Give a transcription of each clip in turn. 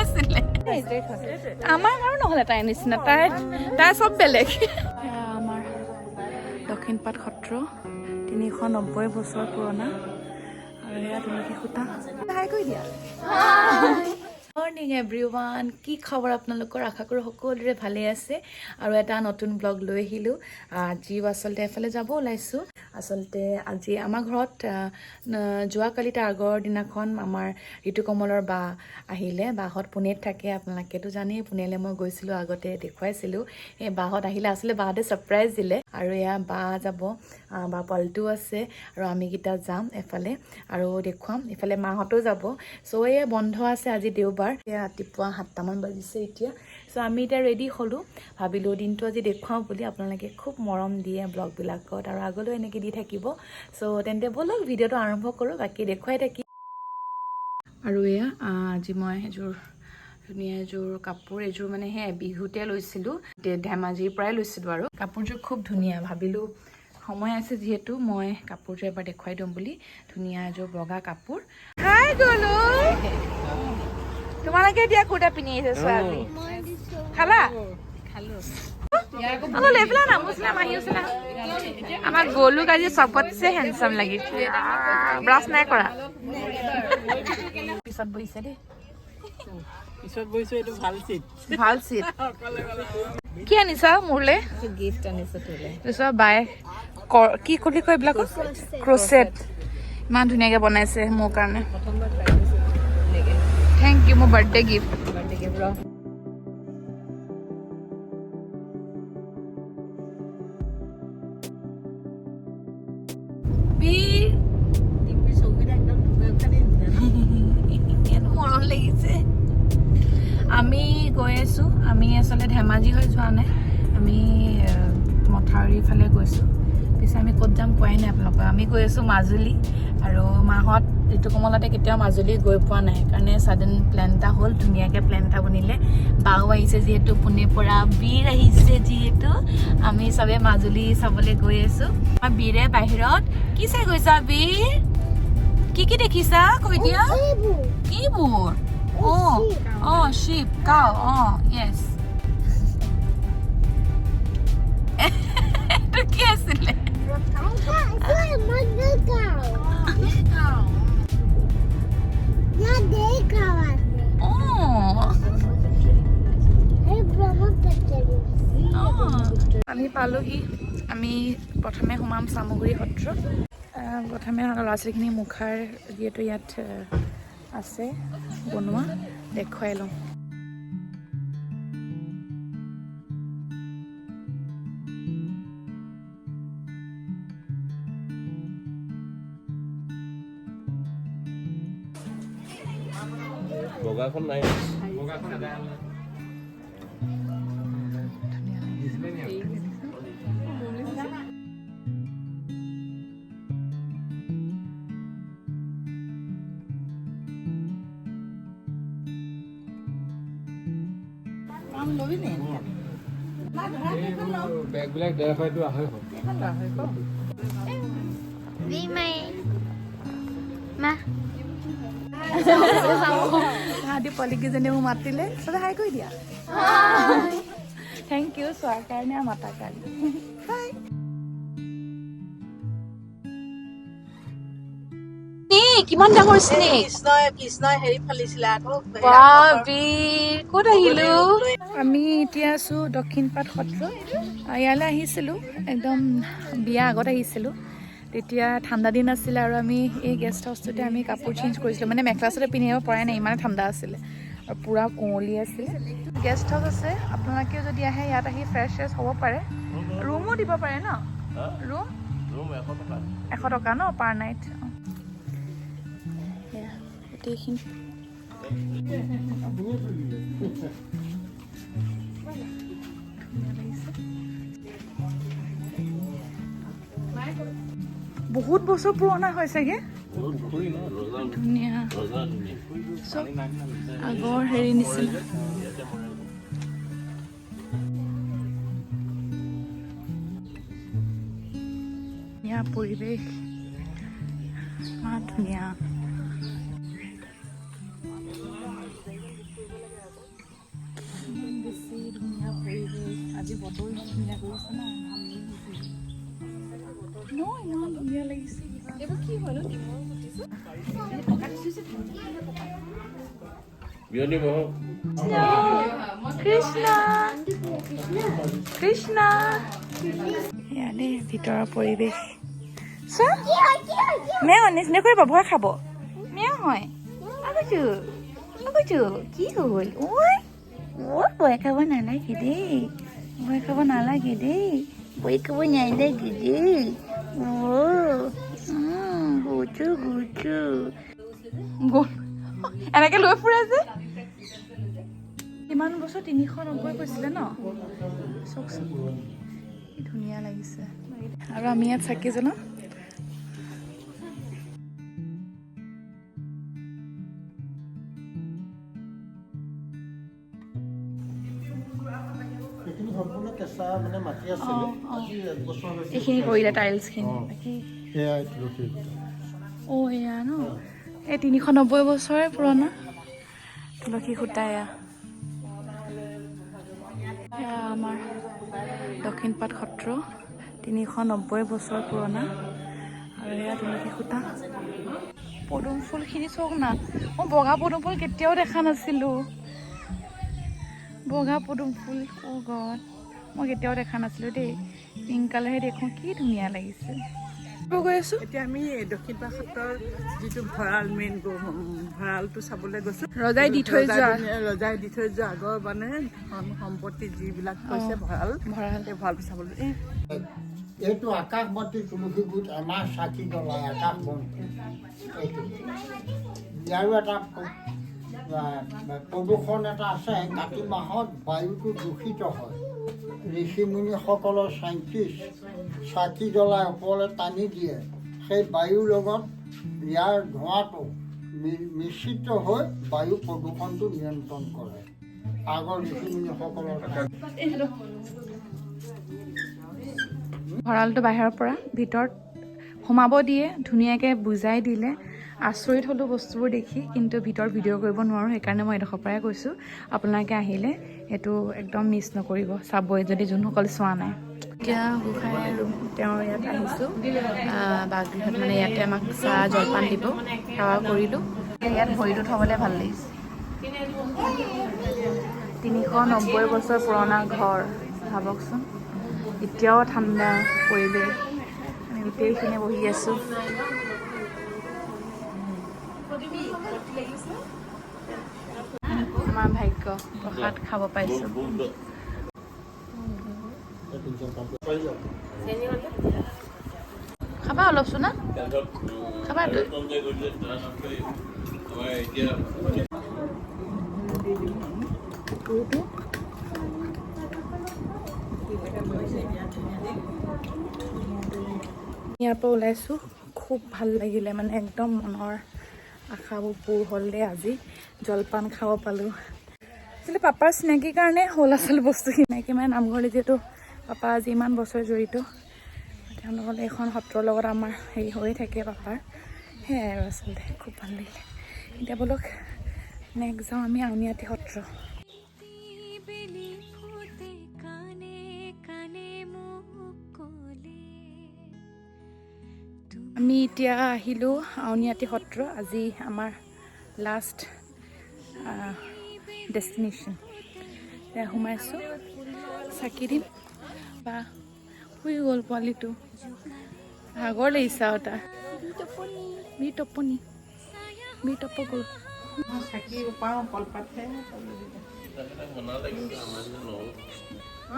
আছিলে? আমাৰ আৰু নহ'লে তাইৰ নিচিনা, তাই তাই চব বেলেগ। আমাৰ দক্ষিণপাট সত্ৰ 390 বছৰ পুৰণা। আৰু এয়া তুলসী খুটা। হাই কৰি দিয়া। মৰ্ণিং এভৰিৱান, কি খবৰ আপোনালোকৰ? আশা কৰোঁ সকলোৰে ভালেই আছে। আৰু এটা নতুন ব্লগ লৈ আহিলোঁ। আজিও আচলতে এফালে যাব ওলাইছোঁ। আচলতে আজি আমাৰ ঘৰত যোৱাকালি তাৰ আগৰ দিনাখন আমাৰ ঋতুকমলৰ বা আহিলে। বাহঁত পুনেত থাকে, আপোনালোকেতো জানেই। পুনেলৈ মই গৈছিলোঁ, আগতে দেখুৱাইছিলোঁ। এই বাহঁত আহিলে, আচলতে বাহঁতে ছাৰপ্ৰাইজ দিলে। আৰু এয়া বা যাব, বা পোৱালিটোও আছে আৰু আমিকেইটা যাম এফালে আৰু দেখুৱাম। ইফালে মাহঁতো যাব। চ' এয়া বন্ধ আছে, আজি দেওবাৰ। এয়া ৰাতিপুৱা 7টামান বাজিছে এতিয়া। চ' আমি এতিয়া ৰেডি হ'লোঁ, ভাবিলোঁ দিনটো আজি দেখুৱাওঁ বুলি। আপোনালোকে খুব মৰম দিয়ে ব্লগবিলাকত আৰু আগলৈও এনেকৈ দি থাকিব। চ' তেন্তে ব'লক, ভিডিঅ'টো আৰম্ভ কৰোঁ, বাকী দেখুৱাই থাকিম। আৰু এয়া আজি মই এযোৰ ধুনীয়া এযোৰ কাপোৰ, এযোৰ মানে সেই বিহুতে লৈছিলোঁ, ধেমাজিৰ পৰাই লৈছিলোঁ। আৰু কাপোৰযোৰ খুব ধুনীয়া। ভাবিলোঁ সময় আছে যিহেতু মই কাপোৰযোৰ এবাৰ দেখুৱাই দিওঁ বুলি। ধুনীয়া এযোৰ বগা কাপোৰ। হাই গ'লো, তোমালোকে এতিয়া কুৰ্তা পিন্ধি আহিছা চোৱা আজি। খালা? গ'লো, এইফালে না, মোৰ ওচৰলৈ মাহী ওচৰলৈ। আমাৰ গ'লুক আজি চবতছে হেণ্ডচাম লাগিছে। ব্ৰাছ নাই কৰা, পিছত বহিছে দেই। পিছত বহিছো, এইটো ভাল চিট। ভাল চিট। কি আনিছা মোৰলে? গিফ্ট আনিছো তোলে। তাৰপিছত বায়ে কি বুলি কয় এইবিলাক, ক্ৰচেট, ইমান ধুনীয়াকে বনাইছে মোৰ কাৰণে। প্ৰথমবাৰ ট্ৰাই কৰিছো। Thank U, মোৰ বাৰ্থডে গিফ্ট। বাৰ্থডে গিফ্ট ৰ। বীৰ, মৰম লাগিছে। আমি গৈ আছোঁ। আমি আচলতে ধেমাজি হৈ যোৱা নাই, আমি মথাউৰিৰ ফালে গৈছোঁ। পিছে আমি ক'ত যাম কোৱাই নাই আপোনালোকক। আমি গৈ আছোঁ মাজুলী। আৰু মাহত ঋতুকমলতে কেতিয়াও মাজুলী গৈ পোৱা নাই, সেইকাৰণে ছাডেন প্লেন এটা হ'ল। ধুনীয়াকৈ প্লেন এটা বনিলে। বাও আহিছে যিহেতু পুনেৰ পৰা, বীৰ আহিছে যিহেতু, আমি চবে মাজুলী চাবলৈ গৈ আছোঁ। আমাৰ বীৰে বাহিৰত কি চাই গৈছা? বীৰ, কি কি দেখিছা কৈ দিয়া। কিবোৰ? অ, শিপ, কাও, অ, য়েছ। এইটো কি আছিলে? অ অ, আমি পালোহি। আমি প্ৰথমে সোমাম চামগুৰি সত্ৰ। প্ৰথমে ল'ৰা ছোৱালীখিনি মুখাৰ যিহেতু ইয়াত আছে বনোৱা, দেখুৱাই লওঁ। বগাখন নাই। ধুনীয়া লাগিছে। বেগবিলাক 150, এইটো 250। মা। তাহাঁতি পোৱালীকেইজনীয়ে মোক মাতিলে। চবে হাই কৰি দিয়া। Thank U চোৱাৰ কাৰণে আৰু মাতাৰ কাৰণে। বাই। কিমান ডাঙৰ স্নেক! কৃষ্ণই কৃষ্ণই হেৰি ফালিছিলে আকৌ। বীৰ, ক'ত আহিলো আমি? এতিয়া আছো দক্ষিণপাট সত্ৰ। ইয়ালৈ আহিছিলোঁ একদম বিয়া আগত আহিছিলোঁ। তেতিয়া ঠাণ্ডা দিন আছিলে আৰু আমি এই গেষ্ট হাউচটোতে আমি কাপোৰ চেঞ্জ কৰিছিলোঁ। মানে মেখেলা চাদৰ পিন্ধিব পৰাই নাই, ইমানে ঠাণ্ডা আছিলে আৰু পূৰা কুঁৱলী আছিলে। গেষ্ট হাউচ আছে, আপোনালোকেও যদি আহে ইয়াত আহি ফ্ৰেছ ফ্ৰেছ হ'ব পাৰে। ৰুমো দিব পাৰে ন? ৰুম? ৰুম 100 টকা। 100 টকা ন পাৰ নাইট? সেয়া গোটেইখিনি ধুনীয়া লাগিছে। বহুত বছৰ পুৰণা হয় চাগে। পুখুৰী ন ৰজা। ধুনীয়া। ৰজা ধুনীয়া। চব আগৰ হেৰি নিচিনা। ইয়াতে মৰে। ধুনীয়া পৰিৱেশ, ইমান ধুনীয়া। লাগিছে। এইবোৰ কি হয় নো ডিমৰ গুটিছো? বিয়নী বহক। কৃষ্ণ কৃষ্ণ। এয়া দেই ভিতৰৰ পৰিৱেশ। চোৱা, মেও নকৰিব, ভয় খাব। মেও হয়। আগৈছো আগৈছো, কি হ'ল? ঐ ঐ, ভয় খাব নালাগে দেই, ভয় খাব নালাগে দেই, ভয় খাব নালাগে দেই। অ গুচু গুচু গ'ল। এনেকে লৈ ফুৰে যে কিমান বছৰ, 390 কৈছিলে ন? চাওকচোন, কি ধুনীয়া লাগিছে। আৰু আমি ইয়াত চাকি জ্বলাম। এইখিনি সম্পূৰ্ণ কেঁচা মানে মাটি আছিলে, আজি এক বছৰ হৈছে। এইখিনি কৰিলে টাইলছখিনি। বাকী সেয়াই তুলসী। অ' এয়া ন, এই 390 বছৰে পুৰণা তুলসী খুঁটা এয়া। এয়া আমাৰ দক্ষিণপাট সত্ৰ, 390 বছৰ পুৰণা। আৰু এয়া তুলসী খুঁটা। পদুম ফুলখিনি চাওক না, মই বগা পদুম ফুল কেতিয়াও দেখা নাছিলোঁ। বগা পদুম ফুল, অ' গড, মই কেতিয়াও দেখা নাছিলোঁ দেই। পিংক কালাৰহে দেখোঁ, কি ধুনীয়া লাগিছে। গৈ আছোঁ। এতিয়া আমি দক্ষিণপাট সত্ৰৰ যিটো ভঁৰাল, মেইন ভঁৰালটো চাবলৈ গৈছোঁ। ৰজাই দি থৈ যোৱা। ৰজাই দি থৈ যোৱা আগৰ মানে ধন সম্পত্তি যিবিলাক থৈছে, ভঁৰাল। ভঁৰাল। সেই ভঁৰালটো চাবলৈ এই এইটো আকাশবতী তুলসী গোট, আমাৰ চাকি জ্বলাই আকাশ বন্তি এইটো। ইয়াৰো এটা প্ৰদূষণ এটা আছে। কাতি মাহত বায়ুটো দূষিত হয়। ঋষি মুনিসকলৰ চাইণ্টিষ্ট চাকি জ্বলাই ওপৰলৈ টানি দিয়ে, সেই বায়ুৰ লগত ইয়াৰ ধোঁৱাটো মিশ্ৰিত হৈ বায়ু প্ৰদূষণটো নিয়ন্ত্ৰণ কৰে, আগৰ ঋষি মুনিসকলৰ। ভঁৰালটো বাহিৰৰ পৰা, ভিতৰত সোমাব দিয়ে, ধুনীয়াকৈ বুজাই দিলে। আচৰিত হ'লোঁ বস্তুবোৰ দেখি, কিন্তু ভিতৰত ভিডিঅ' কৰিব নোৱাৰোঁ, সেইকাৰণে মই এডোখৰ পৰাই কৈছোঁ। আপোনালোকে আহিলে সেইটো একদম মিছ নকৰিব, চাবই যদি যোনসকল চোৱা নাই। এতিয়া গোসাঁই আৰু তেওঁৰ ইয়াত আহিছোঁ, বাসগৃহত, মানে ইয়াতে আমাক চাহ জলপান দিব। সেৱা কৰিলোঁ। ইয়াত ভৰিটো থ'বলৈ ভাল লাগিছে। 390 বছৰ পুৰণা ঘৰ, ভাবকচোন। এতিয়াও ঠাণ্ডা পৰিৱেশ। আমি গোটেইখিনি বহি আছোঁ। আমাৰ ভাগ্য, প্ৰসাদ খাব পাইছোঁ। খাবা অলপ চোনা, খাবা। আমাৰ এতিয়া কুকুৰটো ইয়াৰ পৰা ওলাইছোঁ। খুব ভাল লাগিলে, মানে একদম মনৰ আশাবোৰ পূৰ হ'ল দেই। আজি জলপান খাব পালোঁ। আচলতে পাপাৰ চিনাকিৰ কাৰণে হ'ল আচল বস্তুখিনি। চিনাকি মানে নামঘৰলৈ যিহেতু পাপা আজি ইমান বছৰ জড়িত, তেওঁলোকৰ এইখন সত্ৰৰ লগত আমাৰ হেৰি হৈয়ে থাকে পাপাৰ। সেয়াই আৰু আচলতে খুব ভাল লাগিলে। এতিয়া ব'লক, নেক্সট যাওঁ আমি আউনীআটী সত্ৰ। বেলি ফুটে কানে কানে মোক ক'লে। আমি এতিয়া আহিলোঁ আউনীআটী সত্ৰ। আজি আমাৰ লাষ্ট ডেষ্টিনেশ্যন। এতিয়া সোমাইছোঁ, চাকি দিম। বা শুই গ'ল পোৱালিটো, ভাগৰ লাগিছে আৰু তাৰ বি টোপনি বি টপ গ'ল। চাকি পাওঁ কলপাতহে। বনালে, কিন্তু আমাৰ নহ'ল।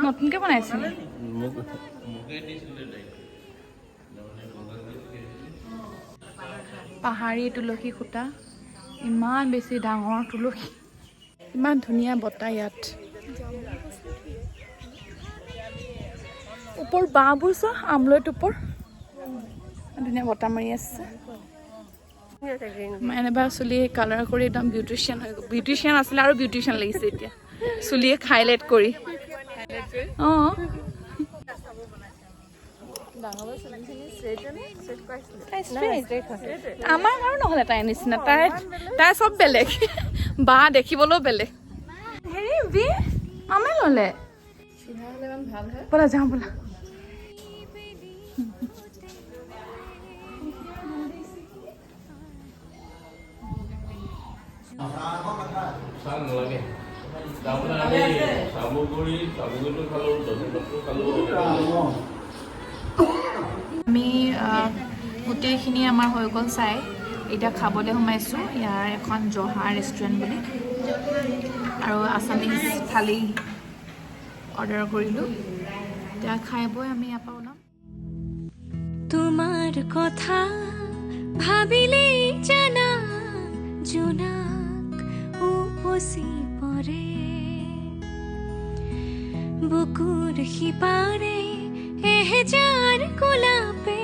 নতুনকৈ বনাইছিলে। মোকে দিছিলে দায়িত্ব। পাহাৰী তুলসী খুঁটা, ইমান বেছি ডাঙৰ তুলসী, ইমান ধুনীয়া বতাহ ইয়াত। ওপৰ বাঁহবোৰ চোৱা, আমলৈ টোপৰ, ধুনীয়া বতাহ মাৰি আছে। এনেবা চুলি কালাৰ কৰি একদম বিউটিচিয়ান হৈ গ'ল। বিউটিচিয়ান আছিলে আৰু বিউটিচিয়ান লাগিছে এতিয়া, চুলিয়ে হাইলাইট কৰি। অঁ, তাই straight। আমাৰ আৰু নহ'লে তাইৰ নিচিনা, তাই তাই চব বেলেগ, বা দেখিবলৈও বেলেগ। হেৰি বি মামে ল'লে। ব'লা যাওঁ ব'লা। চাহ নালাগে। তাৰমানে আমি চামগুৰি চামগুৰিটো খালোঁ, দক্ষিণপাতটো খালোঁ। আমি গোটেইখিনি আমাৰ হৈ গ'ল চাই, এতিয়া খাবলৈ সোমাইছোঁ ইয়াৰ এখন জহা ৰেষ্টুৰেণ্ট বুলি, আৰু আছামিজ থালি অৰ্ডাৰ কৰিলোঁ। এতিয়া খাই বৈ আমি ইয়াৰ পৰা ওলাম। তোমাৰ কথা ভাবিলেই জানা জোনাক উপচি পৰে বুকুৰ সিপাৰে, এহেজাৰ গোলাপে।